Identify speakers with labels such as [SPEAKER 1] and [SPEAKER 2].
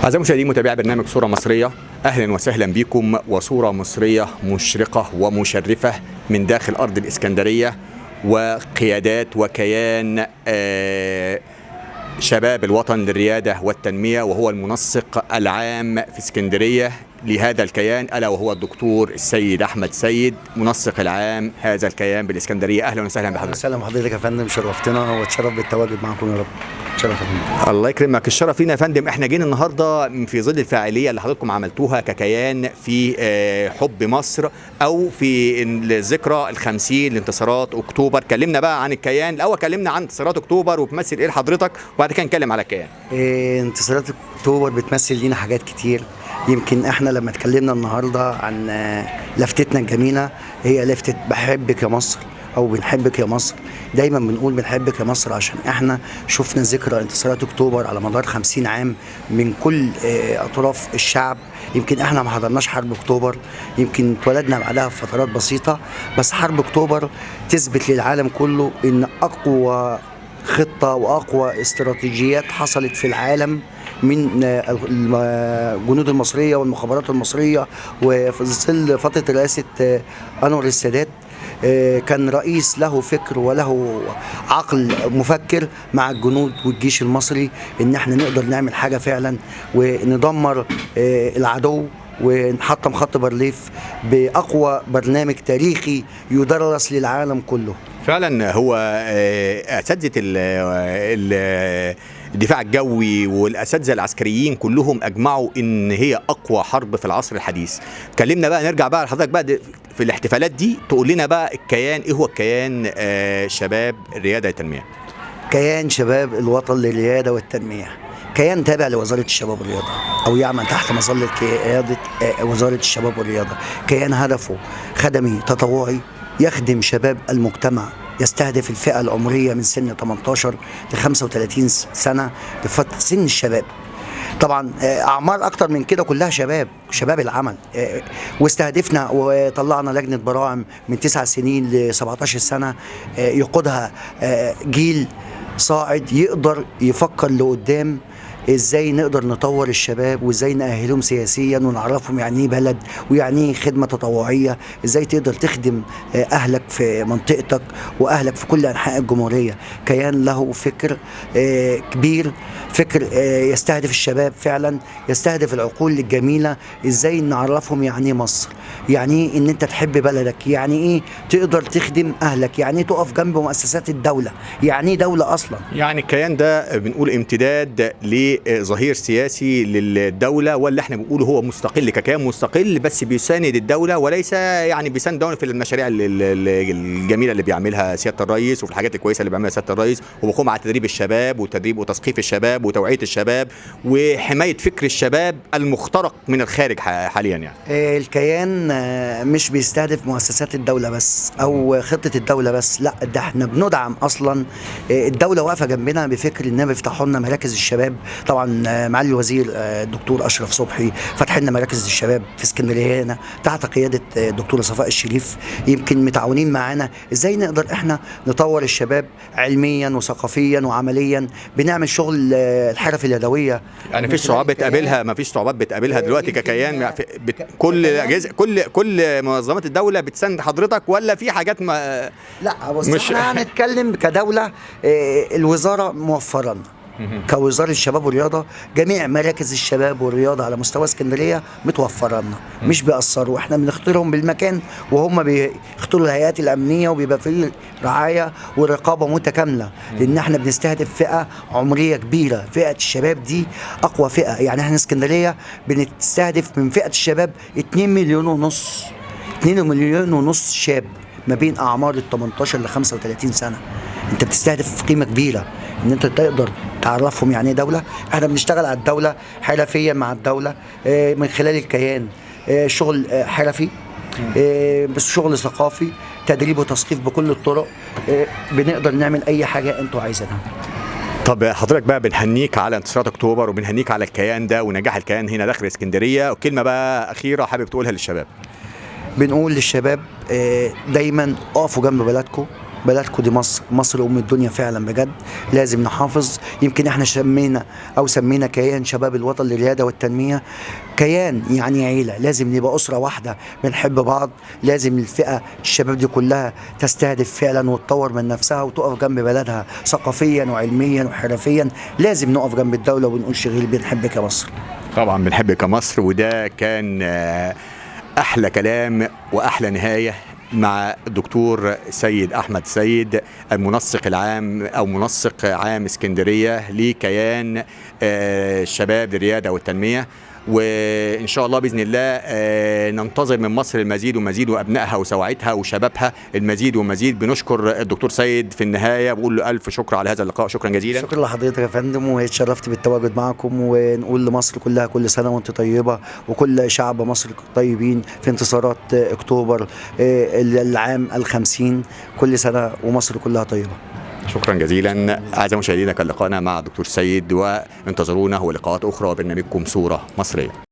[SPEAKER 1] أعزائي المشاهدين متابعي برنامج صورة مصرية، أهلا وسهلا بكم. وصورة مصرية مشرقة ومشرفة من داخل أرض الإسكندرية، وقيادات وكيان شباب الوطن للريادة والتنمية، وهو المنسق العام في اسكندرية لهذا الكيان، ألا وهو الدكتور السيد أحمد سيد، منسق العام هذا الكيان بالإسكندرية. أهلا وسهلا بحضرتك.
[SPEAKER 2] اهلا بحضرتك يا فندم، شرفتنا واتشرف بالتواجد معكم يا رب. شرف.
[SPEAKER 1] الله يكرمك، الشرف لينا يا فندم. احنا جينا النهارده في ظل الفاعلية اللي حضراتكم عملتوها ككيان في حب مصر او في الذكرى ال50 لانتصارات اكتوبر. كلمنا بقى عن الكيان الاول، كلمنا عن انتصارات اكتوبر وبتمثل ايه لحضرتك، وبعد كده نتكلم على الكيان.
[SPEAKER 2] انتصارات اكتوبر بتمثل لينا حاجات كتير. يمكن احنا لما اتكلمنا النهارده عن لفتتنا الجميلة، هي لفتة بحبك يا مصر او بنحبك يا مصر. دايما بنقول بنحبك يا مصر عشان احنا شفنا ذكرى انتصارات اكتوبر على مدار 50 عام من كل اطراف الشعب. يمكن احنا ما حضرناش حرب اكتوبر، يمكن اتولدنا بعدها بفترات بسيطة، بس حرب اكتوبر تثبت للعالم كله ان اقوى خطة واقوى استراتيجيات حصلت في العالم من الجنود المصرية والمخابرات المصرية، وفي ظل فترة رئاسة أنور السادات كان رئيس له فكر وله عقل مفكر مع الجنود والجيش المصري، ان احنا نقدر نعمل حاجة فعلا وندمر العدو ونحطم خط بارليف بأقوى برنامج تاريخي يدرس للعالم كله.
[SPEAKER 1] فعلا هو اساتذة الدفاع الجوي والاساتذه العسكريين كلهم اجمعوا ان هي اقوى حرب في العصر الحديث. كلمنا بقى، نرجع بقى لحضرتك بقى في الاحتفالات دي، تقول لنا بقى الكيان ايه هو الكيان شباب الرياده والتنمية.
[SPEAKER 2] كيان شباب الوطن للرياده والتنمية كيان تابع لوزارة الشباب والرياضة، او يعمل تحت مظلة قيادة وزارة الشباب والرياضة. كيان هدفه خدمي تطوعي، يخدم شباب المجتمع، يستهدف الفئة العمرية من سن 18 ل 35 سنة، لفترة سن الشباب. طبعا اعمار اكتر من كده، كلها شباب، شباب العمل. واستهدفنا وطلعنا لجنة براعم من 9 سنين ل 17 سنة، يقودها جيل صاعد يقدر يفكر لقدام ازاي نقدر نطور الشباب وازاي نأهلهم سياسيا ونعرفهم يعني ايه بلد ويعني ايه خدمة تطوعية، ازاي تقدر تخدم اهلك في منطقتك واهلك في كل انحاء الجمهورية. كيان له فكر كبير، فكر يستهدف الشباب فعلا، يستهدف العقول الجميلة، ازاي نعرفهم يعني ايه مصر، يعني ايه ان انت تحب بلدك، يعني ايه تقدر تخدم اهلك، يعني ايه تقف جنب مؤسسات الدولة، يعني ايه دولة اصلا.
[SPEAKER 1] يعني الكيان ده بنقول امتداد لظهير سياسي للدولة، ولا احنا بنقوله هو مستقل ككيان مستقل بس بيساند الدولة، وليس يعني بيساند الدولة في المشاريع الجميلة اللي بيعملها سيادة الرئيس وفي الحاجات الكويسة اللي بيعملها سيادة الرئيس، وبيقوم على تدريب الشباب وتدريب وتثقيف الشباب وتوعية الشباب وحماية فكر الشباب المخترق من الخارج حاليا. يعني
[SPEAKER 2] الكيان مش بيستهدف مؤسسات الدولة بس أو خطة الدولة بس، لا ده احنا بندعم أصلا الدولة واقفة جنبنا بفكر إنها بيفتحوا لنا مراكز الشباب. طبعا معالي الوزير الدكتور أشرف صبحي فتح لنا مراكز الشباب في اسكندرية هنا تحت قيادة الدكتورة صفاء الشريف، يمكن متعاونين معانا ازاي نقدر احنا نطور الشباب علميا وثقافيا وعمليا. بنعمل شغل الحرف اليدوية.
[SPEAKER 1] يعني مفيش صعوبات بتقابلها، مفيش صعوبات بتقابلها دلوقتي ككيان؟ كل اجهزة، كل منظمات الدولة بتساند حضرتك، ولا في حاجات ما؟
[SPEAKER 2] لا بص، احنا هنتكلم كدولة، الوزارة موفره لنا كوزارة الشباب والرياضة جميع مراكز الشباب والرياضة على مستوى اسكندرية متوفرة لنا، مش بيأثروا، احنا بنختارهم بالمكان وهم بيختاروا الهيئات الأمنية، وبيبقى فيه رعاية ورقابة متكاملة، لأن احنا بنستهدف فئة عمرية كبيرة. فئة الشباب دي أقوى فئة، يعني احنا اسكندرية بنستهدف من فئة الشباب 2 مليون ونص، 2 مليون ونص شاب ما بين أعمار ال 18 ل 35 سنة. انت بتستهدف قيمة كبيرة ان انت تقدر تعرفهم يعني ايه دولة. احنا بنشتغل على الدولة حرفيا مع الدولة من خلال الكيان، شغل حرفي، بس شغل ثقافي، تدريب وتثقيف بكل الطرق، بنقدر نعمل اي حاجة انتوا عايزينها.
[SPEAKER 1] طب حضرتك بقى بنهنيك على انتصارات اكتوبر، وبنهنيك على الكيان ده ونجاح الكيان هنا داخل اسكندرية. وكلمة بقى أخيرة حابب تقولها للشباب؟
[SPEAKER 2] بنقول للشباب دايما اقفوا جنب بلدكم، بلدكم دي مصر، مصر ام الدنيا فعلا بجد، لازم نحافظ. يمكن احنا شمينا او سمينا كيان شباب الوطن للرياده والتنمية كيان يعني عيله، لازم نبقى اسره واحدة بنحب بعض. لازم الفئة الشباب دي كلها تستهدف فعلا وتطور من نفسها وتقف جنب بلدها ثقافيا وعلميا وحرفيا. لازم نقف جنب الدولة ونقول شغيل بنحبك يا مصر.
[SPEAKER 1] طبعا بنحبك يا مصر. وده كان احلى كلام واحلى نهاية مع الدكتور سيد احمد سيد، المنسق العام او منسق عام اسكندرية لكيان الشباب للرياده والتنمية. وان شاء الله باذن الله ننتظر من مصر المزيد ومزيد، وابنائها وسواعدها وشبابها المزيد ومزيد. بنشكر الدكتور سيد في النهاية، بقول له الف شكر على هذا اللقاء، شكرا جزيلا.
[SPEAKER 2] شكرا لحضرتك يا فندم، واتشرفت بالتواجد معكم. ونقول لمصر كلها كل سنة وانت طيبة، وكل شعب مصر طيبين في انتصارات اكتوبر العام 50. كل سنة ومصر كلها طيبة.
[SPEAKER 1] شكرا جزيلا. اعزائي المشاهدين، كان لقاءنا مع الدكتور سيد، وانتظرونا ولقاءات اخرى وبرنامجكم صوره مصرية.